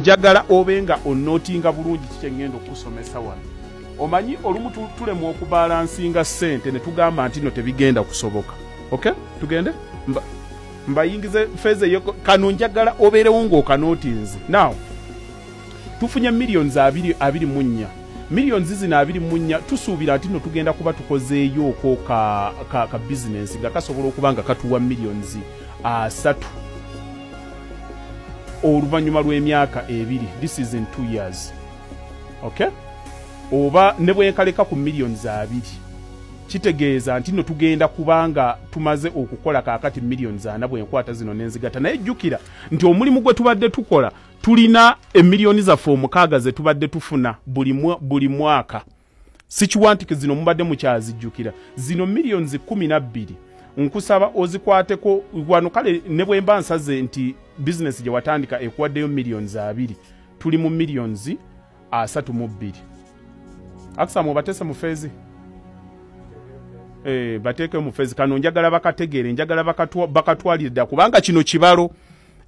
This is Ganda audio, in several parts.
Njagala obe nga onotinga bulungi kiki engenda okusomesa wano. Omanyi olumu tulemu okubalansinga ssente ne tugamba nti no tebigenda kusoboka. Okay, tugende mbayingize phase yeko kano njagala obeerewo ng'okanotinze. Now tufunye millions 24. Millions zino 24 tusuubira nti no tugenda kuba tukozeeyo ka business nga kasobola okuba nga katuwa millions 3 oluvannyuma lw'emyaka 2. This is in 2 years. Okay, oba ne bwe nkaleka ku millions 2 kitegeeza nti no tugenda kubanga tumaze okukola kaakati millions 4 bwe nkwata zino nenzigata. Naye jjukira nti omulimu gwe tubadde tukola tulina emiliyoni zaffe 6 ze tubadde tufuna buli mwaka. Sikiwa nti zino mubadde mukyazijjukira zino millions 12 nkusaba ozikwateko wano. Kale ne bwe mba nsaze nti business gye watandika ekuwaddeyo millions 2, tuli mu millions 32. Akisa mubatese mu phase, bateeke mu phase. Kano njagala bakategeere, njagala bakatwalire ddala kubanga kino kibalo,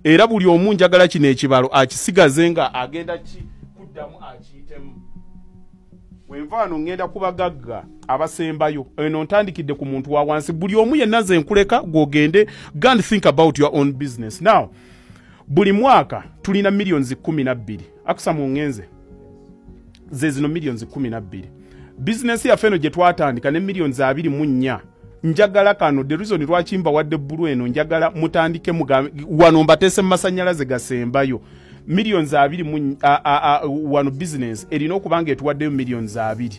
era buli omu njagala kino ekibalo akisigaze nga agenda ki kuddamu akiyitemu. Wenva wano ngenda kubagagga abasembayo. Eno ntandikidde ku muntu wa wansi. Buli omu yenna nze nkuleka gw'ogende go and think about your own business. Now buli mwaka tulina millions 12. Akusa mu ngenze ze zino millions 12. Business yaffe eno gye twatandika ne millions 24. Njagala kano, the reason lwaki mbawadde bbulu eno, njagala mutandike wano mbateese mu masannyalaze gasembayo. Millions 2 wano business erina okuba nga etuwaddeyo millions 2.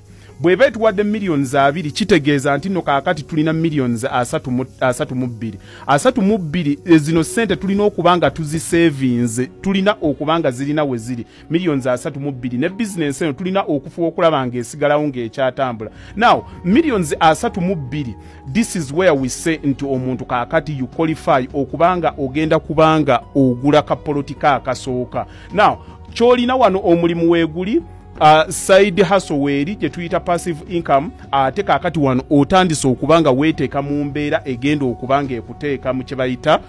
Bw'eba etuwadde millions 2 kitegeeza nti nno kaakati tulina millions 32. 32 zino ssente tulina okuba nga tuzisavinze, tulina okuba nga zirina we ziri millions 32, ne business eno tulina okufuba okulaba ng'esigalawo ng'ekyatambula. Now millions 32, this is where we say nti omuntu kaakati you qualify okubanga ogenda kubanga ogula kapoloti akasooka. Now kyolina wano omulimu weeguli, side hustle weeri gye tuyita passive income, ate kaakati wano otandise okubanga weeteeka mu mbeera egenda okubanga ekuteeka mu kye bayita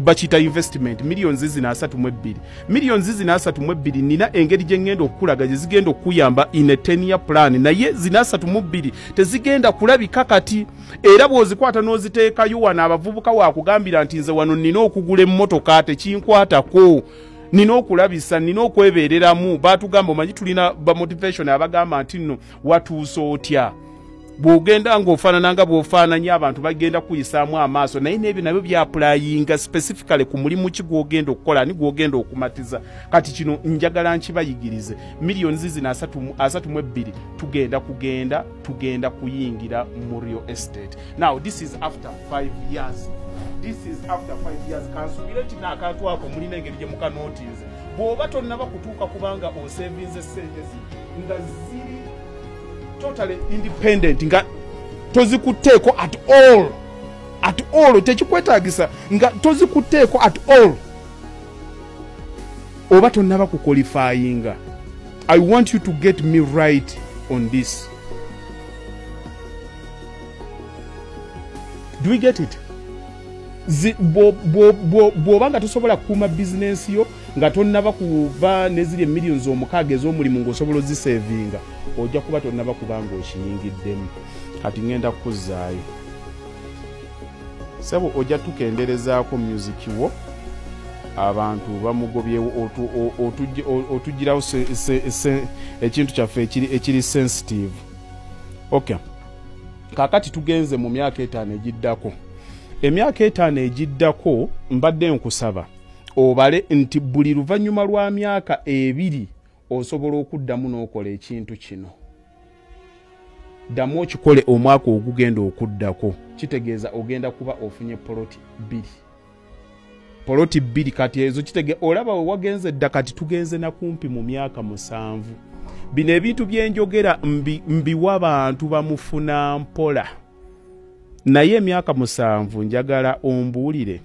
bakiyita investment. Millions zino 32, millions zino 32 nina engeri gye ngenda okukulaga gye zigenda okukuyamba in a 10 year plan, naye zino 32 tezigenda kulabika kati. Era bw'ozikwata n'oziteekayo wano abavubuka wakugambira nti nze wano nina okugula emmotoka tekinkwatako, nina okulabisa, nina okwebeereramu. Batugamba omanyi tulina ba motivation abagamba nti nno watuuse otya bw'ogenda ng'ofaanana nga bw'ofaananye abantu bagenda kuyisaamu amaaso, naye n'ebyo nabyo byapplyinga specifically ku mulimu ki gw'ogenda okukola, ani gw'ogenda okumatiza. Kati kino njagala nkibayigirize. Millions zino 32 tugenda kugenda tugenda kuyingira mu real estate. Now this is after 5 years. This is after 5 years. Kansubire nti n'akantu ako mulina engeri gye mukanotinze. Bw'oba tonnaba kutuuka kubanga osevinze ssente zino nga ziri totally independent, nga tozikutteeko at all, at all, tekikwetaagisa nga tozikutteeko at all, oba tonnaba kuqualifyinga. I want you to get me right on this. Do we get it? Bw'oba nga tosobola kukuuma bizinensi yo nga tonnaba kuva neziri emillions 6 ez'omulimu ng'osobola ozisevinga, ojja kuba tonnaba kuba ng'okiyingiddemu. Kati ngenda kukuzzaayo sebo, ojja tukenderezaako music wo, abantu bamugobyewo, otugirawo ekintu kyaffe ekiri sensitive. Okay, kaakati tugenze mu myaka 5 egiddako. Emyaka 5 egiddako mbadde nkusaba obale nti buli luvannyuma lwa myaka 2 osobola okuddamu n'okola ekintu kino. Ddamu okikole omwaka ogugenda okuddako, kitegeeza ogenda kuba ofunye poloti 2. Poloti 2 kati ezo olaba we wagenze dda, kati tugenze na kumpi mu myaka 7. Bino ebintu byenjogera mbiwa bantu bamufuna mpola, naye emyaka 7 njagala ombuulire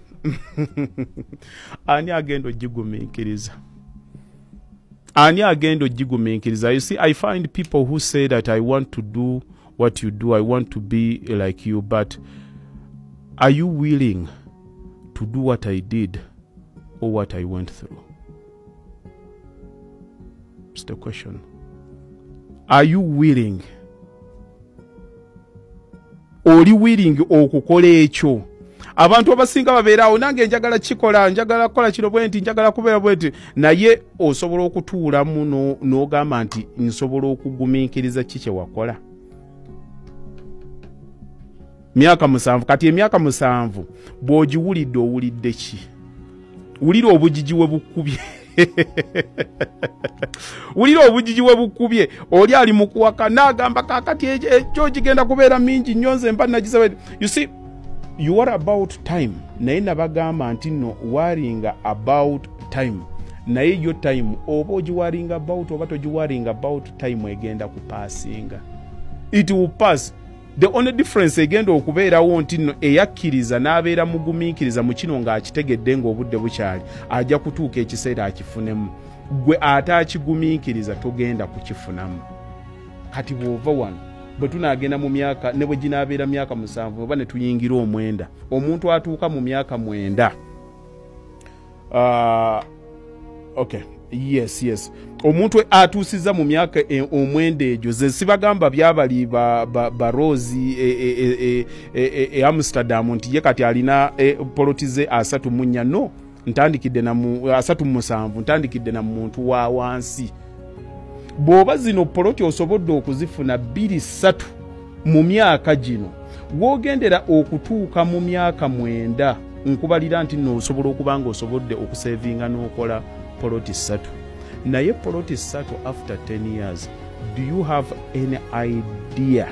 ani agenda ogigumiikiriza, ani agenda ogigumiikiriza. You see, I find people who say that I want to do what you do, I want to be like you, but are you willing to do what I did or what I went through? It's the question. Are you willing? Oli willing okukola ekyo? Abantu abasinga babeerawo, nange njagala kikola, njagala kukola kino bwe nti, njagala kubeera bwe nti, naye osobola okutuulamu n'ogamba nti nsobola okugumiikiriza ki kye wakola myaka 7. Kati emyaka 7 bw'ogiwulidde, owulidde ki? Wulira obugigi we bukubye, wulira obugigi we bukubye. Oli ali mu kuwaka n'agamba kaakati ekyo kigenda kubeera mingi nnyo, nze mba nagisaba. You see, you are about time. Naye nabagamba nti nno worrying about time, naye yo time oba ogiworryinga about oba togiworryinga about time, egenda kupassinga. It will pass. The only difference egenda okubeerawo nti nno eyakkiriza n'abeera mugumiikiriza mu kino ng'akitegedde ng'obudde bukyali, ajja kutuuka ekiseera akifunemu. Gwe ate akigumiikiriza togenda kukifunamu. Kati bw'ova wano, bwe tunaagenda mu myaka, ne bwe ginaabeera myaka 7 oba ne tuyingira 9, omuntu atuuka mu myaka 9, okay, yes, omuntu atuusiza mu myaka 9 egyo, ze sibagamba byabali ba Rose e Amsterdam nti ye kati alina poloti ze 34. No, ntandikidde na 37, ntandikidde na muntu wa wansi. Bw'oba zino poloti osobodde okuzifuna 2 3 mu myaka gino, w'ogendera okutuuka mu myaka 9, nkubalira nti nno osobola okuba nga osobodde okusevinga n'okola poloti 3. Naye poloti 3 after 10 years, do you have any idea,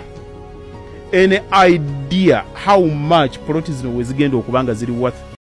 any idea how much poloti zino we zigenda okuba nga ziri worth?